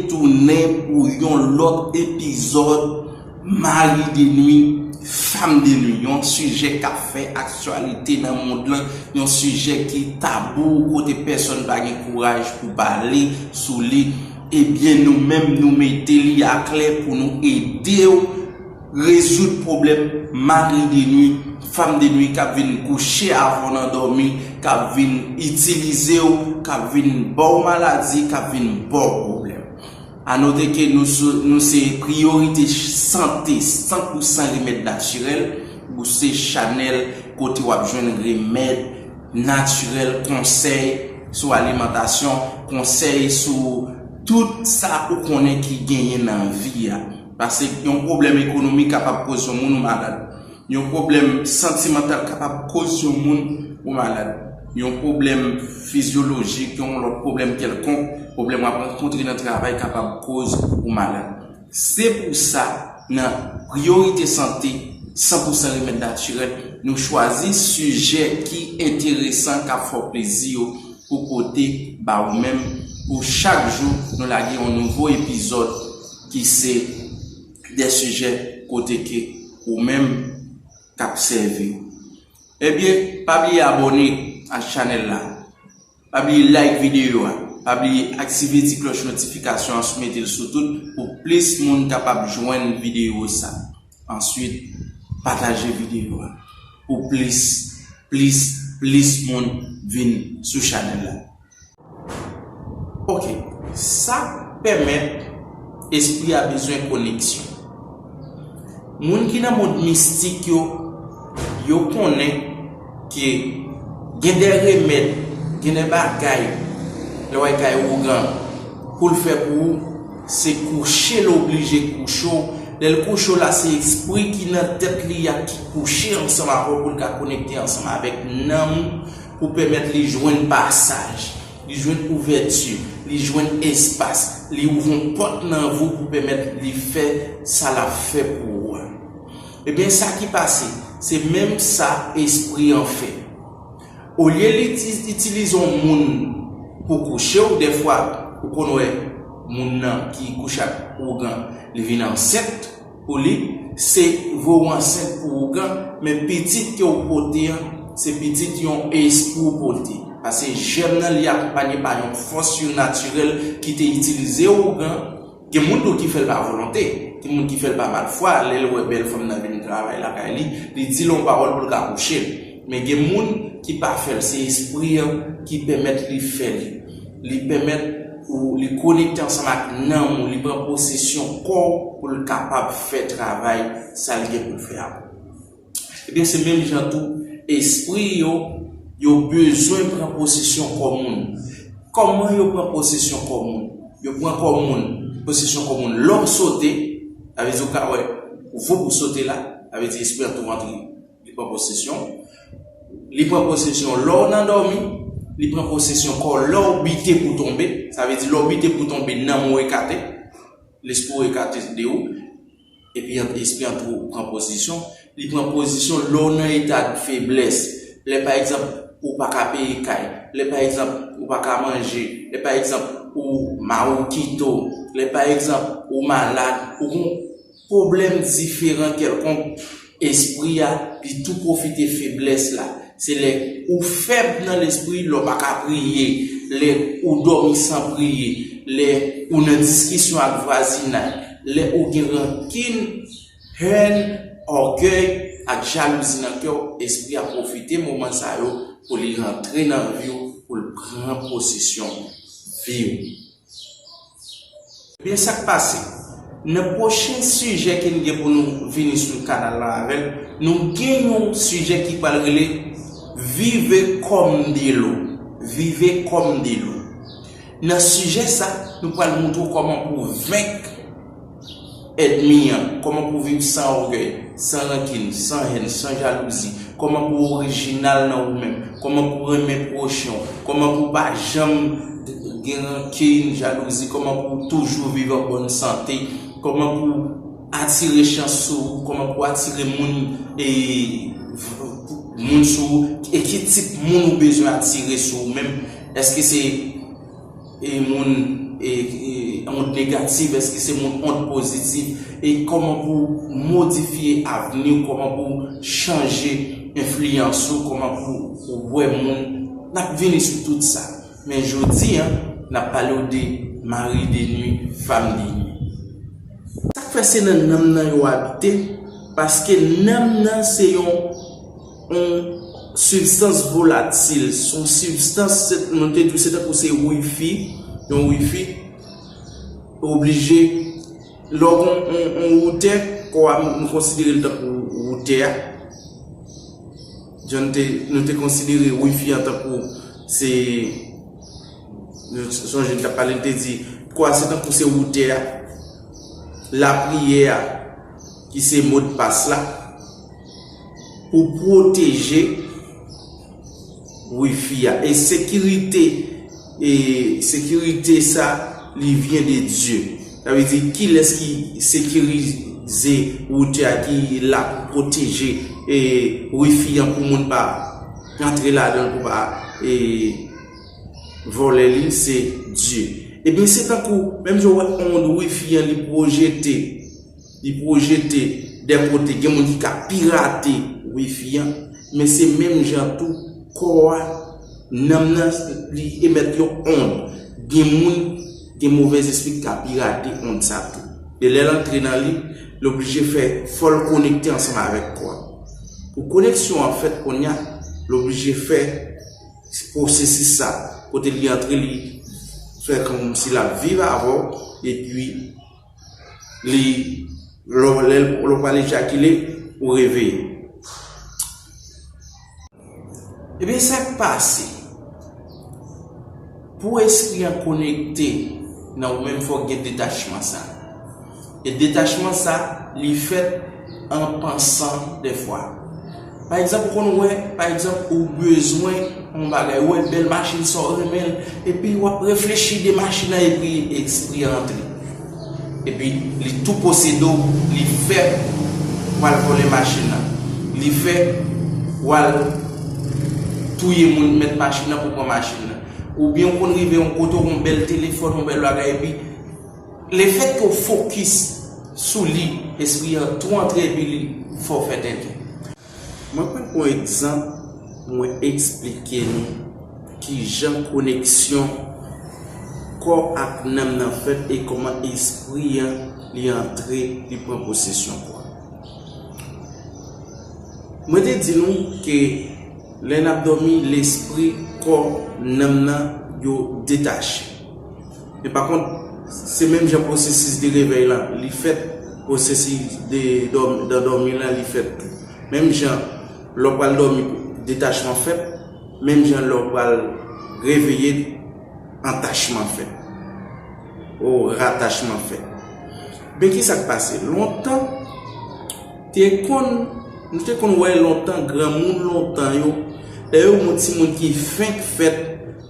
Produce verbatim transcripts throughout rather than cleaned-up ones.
retounen pou yon lòt epizòd Mari de nwi, fanm de nwi, yon sijè k ap fè aktyalite nan mond lan, yon sijè ki tabou kote pèsonn pa gen kouraj pou pale sou li. Ebyen, nou menm, nou mete li aklè pou nou ede w rezoud pwoblèm mari de nwi, fanm de nwi k ap vin kouche avè w nan dòmi, k ap vin itilize w, k ap vin ba w maladi, k ap vin ba w pwoblèm. A note ke nou, sou- nou se Priyorite Sante, san pou san remèd natirèl. Ou se chanèl kote w ap jwenn remèd natirèl, konsèy sou alimantasyon, konsèy sou tout sa ou konnen ki genyen nan vi a. Paske yon pwoblèm ekonomik kapab koz yon moun ou malad. Yon pwoblèm santimantal kapab koz yon moun ou malad. Yon pwoblèm fizyolojik, yon lòt pwoblèm kèlkonk, pwoblèm w ap rankontre nan travay kapab koz ou malad. Se pou sa, nan Priyorite Sante, san pou san remèd natirèl, nou chwazi sijè ki enteresan, k ap fè w plezi yo, pou pote ba ou menm. Pou chak jou, nou lage yon nouvo epizòd ki se de sijè kote ke ou menm k ap sèvi. Ebyen, pa bliye abòne ak chanèl la. Pa bliye like videyo a. Pa bliye aktive ti klòch notifikasyon an, sou mete l sou tout pou plis moun kapab jwenn videyo sa. Answit, pataje videyo a pou plis, plis, plis moun vin sou chanèl la. Ok, sa pèmèt espri a bezwen koneksyon. Moun ki nan mond mistik yo, yo konnen ke gen de remèd, gen de bagay, lè w al kay ougan, pou l fè pou ou, se kouche l oblije kouche w. Lè l kouche w la, se espri ki nan tèt li a ki kouche ansanm avè w pou l ka konekte ansanm avèk nanm ou, pou pèmèt li jwenn pasaj, li jwenn ouvèti, li jwenn espas, li ouvri yon pòt nan vi w pou pèmèt li fè sa l ap fè pou ou a. Ebyen, sa ki pase, se menm sa espri an fè. Olye li ti- itilize yon moun pou kouche w, dèfwa ou konn wè moun nan ki kouche ak ougan, li vin ansent pou li, se voye w ansent pou ougan, men pitit ke w pote an, se pitit yon espri w pote. Paske jèm nan li akonpanye pa yon fòs sinatirèl ki te itilize ougan. Gen moun tou ki fè l pa volonte, gen moun ki fè l pa malfwa, lè l wè bèl fanm nan vin travay lakay li, li di l yon pawòl pou l ka kouche l. Men gen moun ki pa fè l, se espri an ki pèmèt li fè li. Li pèmèt ou li konekte ansanm ak nanm ou, li pran posesyon kò w pou l kapab fè travay sa l gen pou l fè a. Ebyen, se menm jan tou, espri yo, yo bezwen pran posesyon kò moun. Kòman yo pran posesyon kò moun? Yo pran kò moun, posesyon kò moun. Lè w sote, sa vle di ou ka wè, ou voup ou sote la, sa vle di espri an tou rantre, li pran posesyon. Li pran posesyon lè w nan dòmi, li pran posesyon kò w lè w bite pou tonbe, sa vle di lè w bite pou tonbe, nanm ou ekate, lespri w ekate de ou, epi an- espri an tou pran pozisyon. Li pran pozisyon lè w nan eta de feblès. Lè pa egzanp, ou pa ka peye kay. Lè pa egzanp, ou pa ka manje. Lè pa egzanp, ou mari w kite w. Lè pa egzanp, ou malad. Ou gon pwoblèm diferan kèlkonk, espri a, li tou pwofite feblès la. Se lè ou fèb nan lespri, lè w pa ka priye, lè ou dòmi san priye, lè ou nan diskisyon ak vwazinay, lè ou gen rankin, hèn, ògèy ak jalouzi nan kè w, espri a pwofite moman sa yo pou li rantre nan vi w, pou l pran posesyon vi w. Ebyen, sa k pase? Nan pwochen sijè ke n gen pou nou vini sou kanal la avè l, nou gen yon sijè ki pral rele Vive comme de l'eau. Vive comme de l'eau. Nan sijè sa, nou pral montre w kòman pou w venk ènmi an, kòman pou w viv san ògèy, san rankin, san hèn, san jalouzi, kòman pou w orijinal nan ou menm, kòman pou w renmen pwochen w, kòman pou w pa janm gen rankin, jalouzi, kòman pou w toujou viv an bòn sante, kòman pou w atire chans sou ou, kòman pou w atire moun, e, moun sou ou, e ki tip moun ou bezwen atire sou ou menm. Èske se e moun e, e, ond negatif, èske se moun ond pozitif, e kòman pou modifye avni w, kòman pou chanje enfliyans ou, kòman pou wè moun. N ap vini sou tout sa. Men jodi a, n ap pale w de mari de nwi, fanm de nwi. Sa k fè se nan nanm nan yo abite? Paske nanm nan se yon, yon sibstans volatil, se yon sibstans, se, nou te di w se tankou se wifi, yon wifi, oblije, lè w gen yon, yon, yon woutè, kò a, nou konsidere l tankou woutè a. Jan nou te, nou te konsidere wifi an tankou se, nou sonje nou t ap pale, nou te di, kò a se tankou se woutè a, lapriyè a, ki se modpas la, pou pwoteje wifi a. E sekirite, e sekirite sa, li vyen de Dye. Sa vle di, kilès ki sekirize woutè a, ki la pou pwoteje, e, wifi an pou moun pa antre ladan l, pou pa, e, vòlè li, se Dye. Ebyen, se tankou, menm jan w wè ond wifi an, li pwojete, li pwojete de kote, gen moun ki ka pirate wifi an, men se menm jan tou, kò a, nanm nan, li emèt yon ond. Gen moun, gen movèzespri ki ka pirate ond sa tou. E lè l antre nan li, l oblije fè, fò l konekte ansanm avèk kò a. Pou koneksyon an fèt kounye a, l oblije fè pwosesis sa, kote li antre, li fè kòmsi l ap viv avè w, epi li, lè w, lè w pral ejakile, ou reveye. Ebyen, sa k pase? Pou espri an konekte nan ou menm, fòk gen detachman sa. E detachman sa, li fèt an pansan dèfwa. Pa egzanp, ou konn wè, pa egzanp, ou bezwen yon bagay, ou wè bèl machin sa, w renmen l, epi w ap reflechi de machin nan, epi espri an antre. Epi li tou posede w, li fè w al vòlè machin nan. Li fè w al touye moun, mèt machin nan pou pran machin nan. Oubyen ou konn rive yon kote, yon bèl telefòn, yon bèl bagay, epi lefètke w fokis sou li, espri an tou antre epi li fè w fè tenten. Mwen pral pran egzanp pou mwen eksplike nou kijan koneksyon kò ak nanm nan fèt e kòman espri an li antre, li pran posesyon kò a. Mwen te di nou ke lè n ap dòmi, lespri, kò, nanm nan, yo detache. Men pa kont, se menm jan pwosesis de revèy lan, li fèt, pwosesis de dòm-, de dòmi lan, li fèt tou. Menm jan, lè w pral dòmi, detachman fèt, menm jan lè w pral reveye, antachman fèt. Ou ratachman fèt. Men ki sa k pase? Lontan, te konn, nou te konn wè lontan, granmoun lontan yo, lè yo gen yon timoun ki fenk fèt,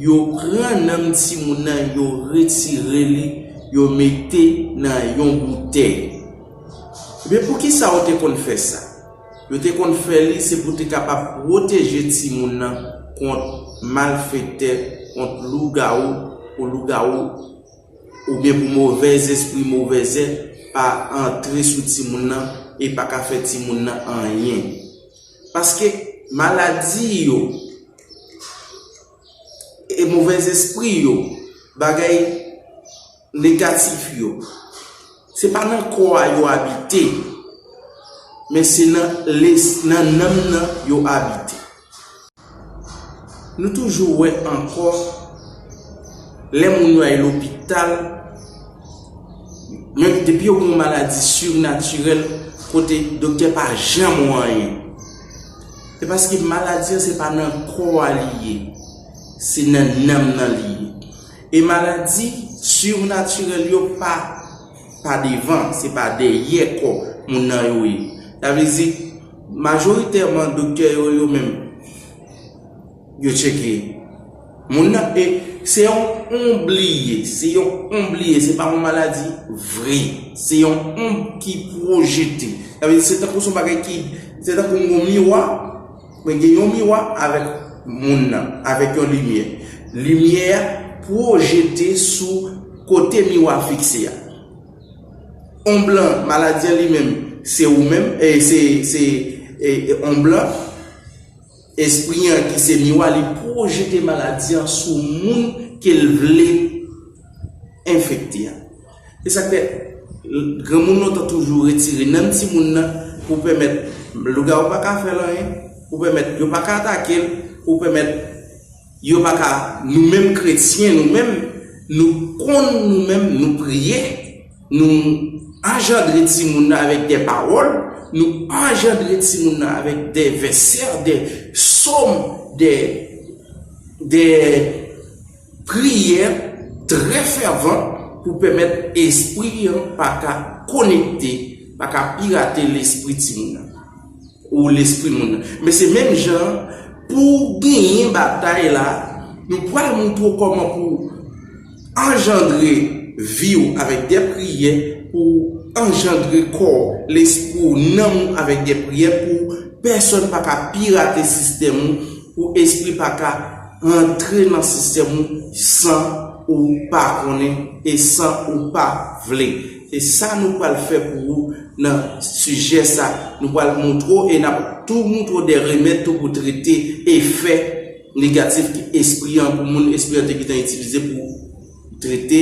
yo pran nanm timoun nan, yo retire li, yo mete nan yon boutèy. Ebyen, poukisa yo te konn fè sa? Yo te konn fè li, se pou te kapab pwoteje timoun nan kont malfektè, kont lougawou, pou lougawou, oubyen pou movèzespri, movèzè, pa antre sou timoun nan e pa ka fè timoun nan anyen. Paske maladi yo, e movèzespri yo, bagay negatif yo, se pa nan kò a yo abite, men se nan les-, nan nanm nan yo abite. Nou toujou wè ankò, lè moun yo al lopital, men depi yo gen yon maladi sirnatirèl, kote doktè pa janm wè anyen. Se paske maladi an se pa nan kò a li ye, se nan nanm nan li ye. E maladi sirnatirèl yo pa, pa devan, se pa dèyè kò moun nan yo ye. Sa vle di, majoritèman doktè yo, yo menm, yo tcheke moun nan, e se yon onb li ye, se yon onb li ye, se pa yon maladi vre, se yon onb ki pwojete. Sa vle di, se tankou se yon bagay ki, se tankou yon miwa, men gen yon miwa avèk moun nan, avèk yon limyè. Limyè a pwojete sou kote miwa fikse a. Onb lan, maladi an li menm, se ou menm, e se, se e, e onb lan, espri an ki se miwa, li pwojete maladi an sou moun ke l vle enfekte a. Se sa k fè granmoun lontan toujou retire nanm timoun nan pou pèmèt lougawou pa ka fè l anyen, pou pèmèt yo pa ka atake l, pou pèmèt yo pa ka, nou menm kretyen, nou menm, nou konn nou menm, nou priye, nou anjandre timoun nan avèk de pawòl, nou anjandre timoun nan avèk de vèsè, de sòm, de, de priyè trè fèvan pou pèmèt espri an pa ka konekte, pa ka pirate lespri timoun nan ou lespri moun nan. Men se menm jan, pou w genyen batay la, nou pral montre w kòman pou w anjandre vi w avèk de priyè, pou w anjandre kò w, lespri w, nanm ou avèk de priyè, pou pèsonn pa ka pirate sistèm ou, pou espri pa ka antre nan sistèm ou san ou pa konnen e san ou pa vle. Se sa nou pral fè pou ou nan sijè sa. Nou pral montre w e n ap tou montre w de remèd tou pou trete efè negatif ki espri an, pou moun espri an te gentan itilize pou trete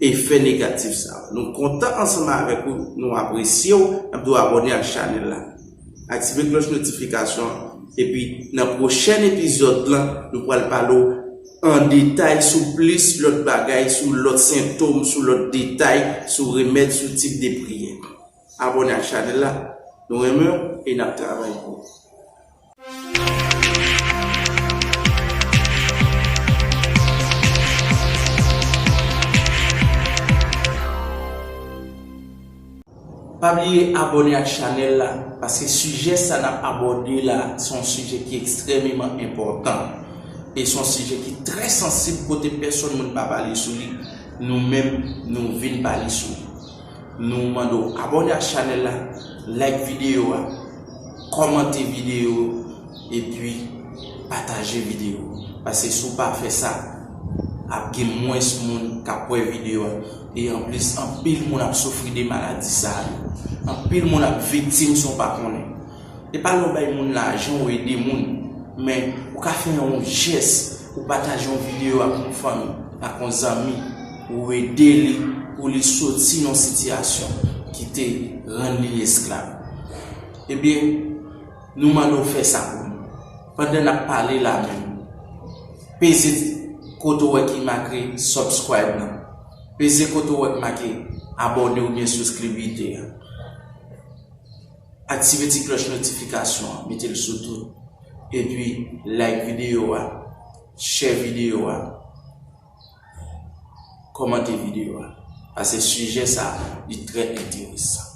efè negatif sa. Nou kontan ansanm avèk ou, nou apresye w, n ap di w abòne ak chanèl la. Aktive klòch notifikasyon an, epi nan pwochèn epizòd lan, nou pral pale w an detay sou plis lòt bagay, sou lòt sentòm, sou lòt detay, sou remèd, sou tip de priyè. Abòne ak chanèl la, nou renmen w e n ap travay pou ou. Pa bliye abòne ak chanèl la, paske sijè sa n ap abòde la, se yon sijè ki ekstrèmeman enpòtan. E se yon sijè ki trè sansib kote pèsonn moun pa pale sou li, nou menm, nou vin pale sou li. Nou mande w abòne ak chanèl la, like videyo a, kòmante videyo, epi pataje videyo. Paske si w pa fè sa, ap gen mwens moun k ap wè videyo a. E anplis, anpil moun ap soufri de maladi sa a yo. Anpil moun ap viktim san w pa konnen. E pa lè w bay moun lajan, w ede moun, men ou ka fè yon jès, ou pataje yon videyo ak yon fanmi, ak yon zanmi, ou ede li pou li soti nan sitiyasyon ki te rann li esklav. Ebyen, nou mande w fè sa pou nou. Pandan n ap pale la menm, peze kote w wè ki make subscribe nan. Peze kote w wè ki make abòne oubyen sibskribite a. Aktive ti klòch notifikasyon an, mete l sou tout. Epi, like videyo a, share videyo a, kòmante videyo a. Paske sijè sa, li trè enteresan.